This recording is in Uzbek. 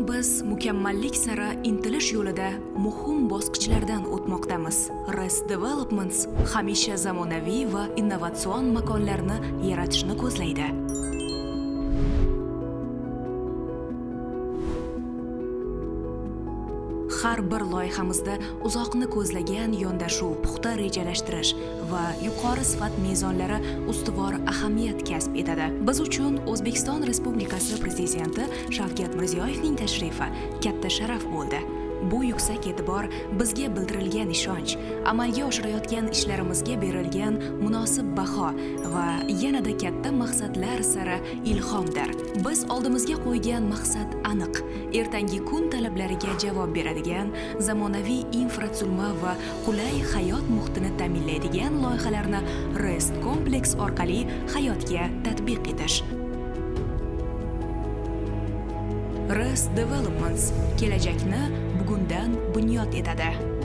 Bugun biz mukammallik sari intilish yo'lida muhim bosqichlardan o'tmoqdamiz. Rest Developments hamisha zamonaviy va innovatsion makonlarni yaratishni ko'zlaydi. Har bir loyihamizda uzoqni ko'zlagan yondashuv, puxta rejalashtirish va yuqori sifat mezonlari ustuvor ahamiyat kasb etadi. Biz uchun O'zbekiston Respublikasi Prezidenti Shavkat Mirziyoyevning tashrifi katta sharaf bo'ldi. Bu yuksak e'tibor bizga bildirilgan ishonch, amalga oshirayotgan ishlarimizga berilgan munosib baho va yanada katta maqsadlar sari ilhomdir. Biz oldimizga qo'ygan maqsad aniq: ertangi kun talablariga javob beradigan zamonaviy infratuzilma va qulay hayot muhitini ta'minlaydigan loyihalarni Rest kompleks orqali hayotga tatbiq etish. Rest Developments kelajakni bugundan bunyod etadi.